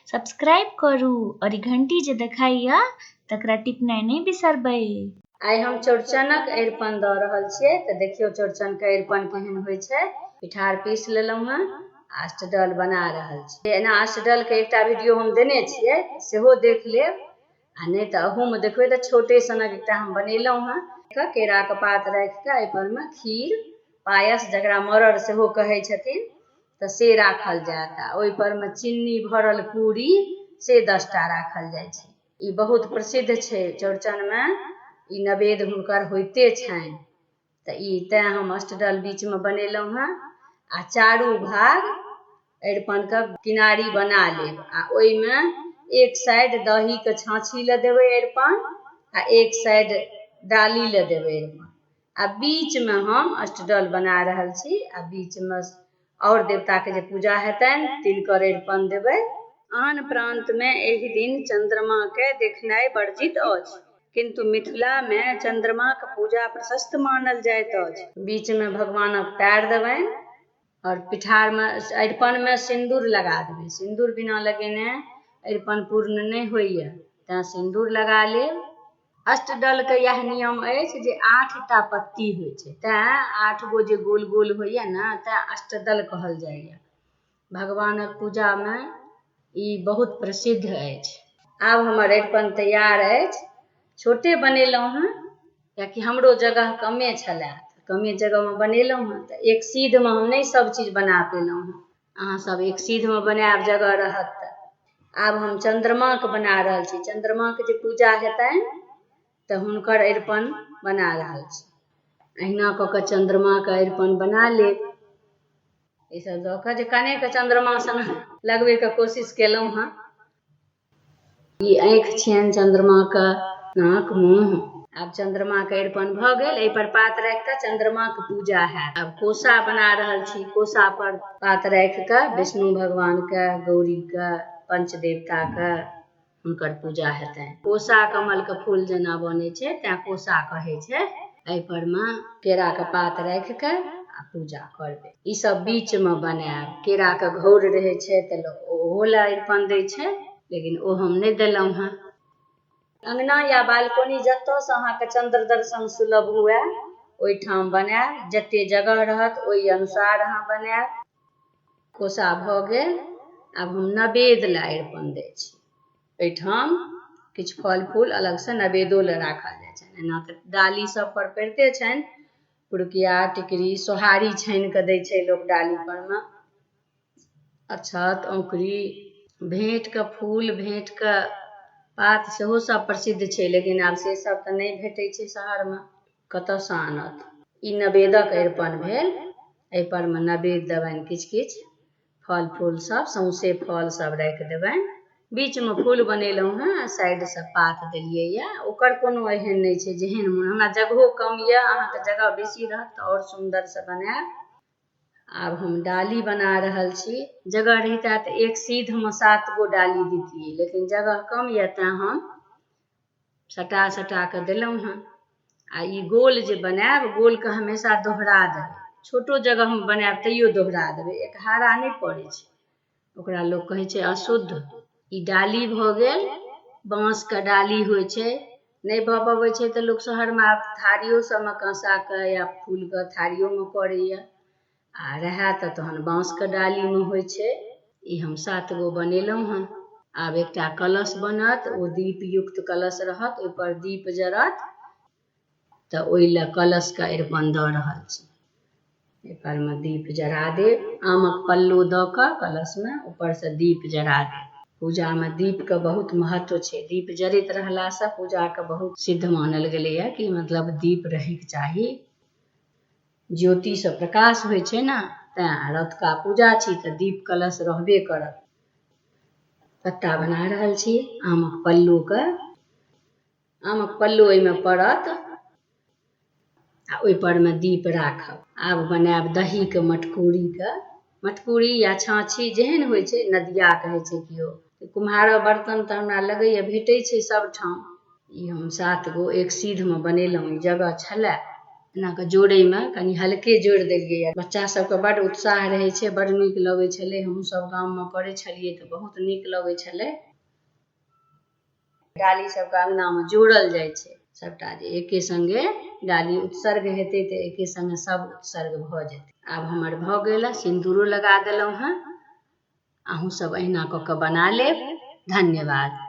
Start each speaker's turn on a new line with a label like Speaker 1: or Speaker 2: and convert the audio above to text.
Speaker 1: Subscribe करू और ई घंटी जे देखाइया तकरा टिपनाइ नहि बिसरबै।
Speaker 2: आइ हम चौड़चनक अरिपन दऽ रहल छियै। तऽ देखियौ चौड़चनके अरिपन केहन होइ छै। पिठार पीस लेलहुँ हँ, अष्टदल बना रहल छी। एना अष्टदलके एकटा वीडियो हम देने छियै, सेहो देख लेब, आ नहि तऽ अहूमे देखबै। तऽ छोटे सनक एकटा हम बनेलहुँ हँ। केराके पात राखि कऽ एहिपरमे खीर पायस, जकरा मरड़ सेहो कहै छथिन, तऽ से राखल जायत, आ ओहिपरमे चिन्नी भरल पूरी से 10टा राखल जाइ छै। ई बहुत प्रसिद्ध छै। चौड़चनमे ई नवेद हुनकर होइते छनि। तऽ ई तैँ हम अष्टदल बीचमे बनेलहुँ हँ, आ चारू भाग अरिपनके किनारी बना लेब, आ ओहिमे एक साइड दहीके छाँछी लए देबै अरिपन, आ एक साइड डाली लए देबै अरिपन, आ बीचमे हम अष्टदल बना रहल छी, आ बीचमे आओर देवताके जे पूजा हेतनि तिनकर अरिपन देबै। आन प्रान्तमे एहि दिन चन्द्रमाकेँ देखनाइ वर्जित अछि, किन्तु मिथिलामे चन्द्रमाक पूजा प्रशस्त मानल जाइत अछि। बीचमे भगवानक पैर देबनि आओर पिठारमे अरिपनमे सिन्दूर लगा देबै। सिन्दूर बिना लगेने अरिपन पूर्ण नहि होइए, तैँ सिन्दूर लगा लेब। अष्टदलके इएह नियम अछि जे 8टा पत्ती होइ छै, तैँ 8 गो जे गोल गोल होइए ने, तैँ अष्टदल कहल जाइए। भगवानक पूजामे ई बहुत प्रसिद्ध अछि। आब हमर अरिपन तैयार अछि। छोटे बनेलहुँ हँ, कियाकि हमरो जगह कमे छलए, कमे जगहमे बनेलहुँ हँ, तऽ एक सीधमे हम नहि सभ चीज बना पेलहुँ हँ। अहाँ सब एक सीधमे बनायब जगह रहत तऽ। आब हम चन्द्रमाके बना रहल छी। चन्द्रमाके जे पूजा हेतनि तऽ हुनकर अरिपन बना रहल छी। अहिना कऽ कऽ चन्द्रमाके अरिपन बना लेब। ईसभ दऽ कऽ जे कनेक चन्द्रमा सन लगबैके कोशिश केलहुँ हँ। ई आँखि छियनि चन्द्रमाके, नाक, मुँह। आब चन्द्रमाके अरिपन भऽ गेल। एहिपर पात राखि कऽ चन्द्रमाके पूजा हैत। आब कोसा बना रहल छी। कोसा पर पात राखि कऽ विष्णु भगवानके, गौरीके, पंचदेवताके हुनकर पूजा हेतनि। कोसा कमलके फूल जेना बनै छै, तैँ कोसा कहै छै। एहिपर मे केराके पात राखि कऽ आ पूजा करबै। ई सब बीचमे बनायब। केराके घौर रहै छै तऽ लोक ओहो लए अरिपन दै छै, लेकिन ओ हम नहि देलहुँ हँ। अङ्गना या बालकोनी, जतऽसँ अहाँके चन्द्र दर्शन सुलभ हुए, ओहिठाम बनायब। जते जगह रहत ओहि अनुसार अहाँ बनायब। कोसा भऽ गेल। आब हम नवेद लए अरिपन दै छी। एहिठाम किछु फल फूल अलगसँ नवेदो लए राखल जाइ छनि। एना तऽ डाली सब पर पड़िते छनि। पुरुकिया, टिकरी, सोहारी छानि कऽ दै छै लोक डाली परमे, अक्षत, औंकरी, भेँटके फूल, भेँटके पात सेहो सब प्रसिद्ध छै, लेकिन आब से सब तऽ नहि भेटै छै शहरमे, कतऽसँ आनत? ई नवेदक अरिपन भेल। एहिपर मे नवेद देबनि, किछु किछु फल फूल सब, सौंसे फल सब राखि देबनि। बीचमे फूल बनेलहुँ हँ आ साइडसँ पात देलियै यऽ। ओकर कोनो एहन नहि छै, जेहन मोन। हमरा जगहो कम यऽ, अहाँके जगह बेसी रहत तऽ आओर सुन्दरसँ बनायब। आब हम डाली बना रहल छी। जगह रहितै तऽ एक सीधमे 7 गो डाली दितियै, लेकिन जगह कम यऽ, तैँ हम सटा सटा कऽ देलहुँ हँ। आ ई गोल जे बनायब, गोलके हमेशा दोहरा देबै। छोटो जगहमे बनायब तैयो दोहरा देबै, एकहारा नहि पड़ै छै। ओकरा लोक कहै छै अशुद्ध। ई डाली भऽ गेल। बाँसके डाली होइ छै। नहि भऽ पबै छै तऽ लोक शहरमे आब थारियो सबमे काँसाके या फूलके थारियोमे करैए, आ रहए तऽ तहन बाँसके डालीमे होइ छै। ई हम 7 गो बनेलहुँ हँ। आब एकटा कलश बनत, ओ दीपयुक्त कलश रहत, ओहिपर दीप जरत, तऽ ओहि लए कलशके अरिपन दऽ रहल छी। एहिपर मे दीप जरा देब। आमक पल्लो दऽ कऽ कलशमे ऊपरसँ दीप जरा देब। पूजामे दीपके बहुत महत्व छै। दीप जरैत रहलासँ पूजाके बहुत सिद्ध मानल गेलैए कि मतलब दीप रहैके चाही। ज्योतिसँ प्रकाश होइ छै ने, तैँ रतुका पूजा छी तऽ दीप कलश रहबे करत। पत्ता बना रहल छी आमक पल्लूके। आमक पल्लू ओहिमे पड़त आ ओहिपर मे दीप राखब। आब बनायब दहीके मटकूरीके। मटकूरी या छाँछी जेहन होइ छै, नदिया कहै छै केओ। कुम्हारक बर्तन तऽ हमरा लगैए भेटै छै सबठाम। ई हम 7 गो एक सीधमे बनेलहुँ। ई जगह छलए। एना कऽ जोड़ैमे कनि हल्के जोड़ि देलियैए। बच्चा सबके बड्ड उत्साह रहै छै, बड्ड नीक लगै छलै। हमहूँ सब गाममे करै छलियै तऽ बहुत नीक लगै छलै। डाली सबके अङ्गनामे जोड़ल जाइ छै सबटा, जे एके सङ्गे डाली उत्सर्ग हेतै तऽ एके सङ्गे सब उत्सर्ग भऽ जेतै। आब हमर भऽ गेल, सिन्दूरो लगा देलहुँ हेँ। अहूँ सब अहिना कऽ कऽ बना लेब। धन्यवाद।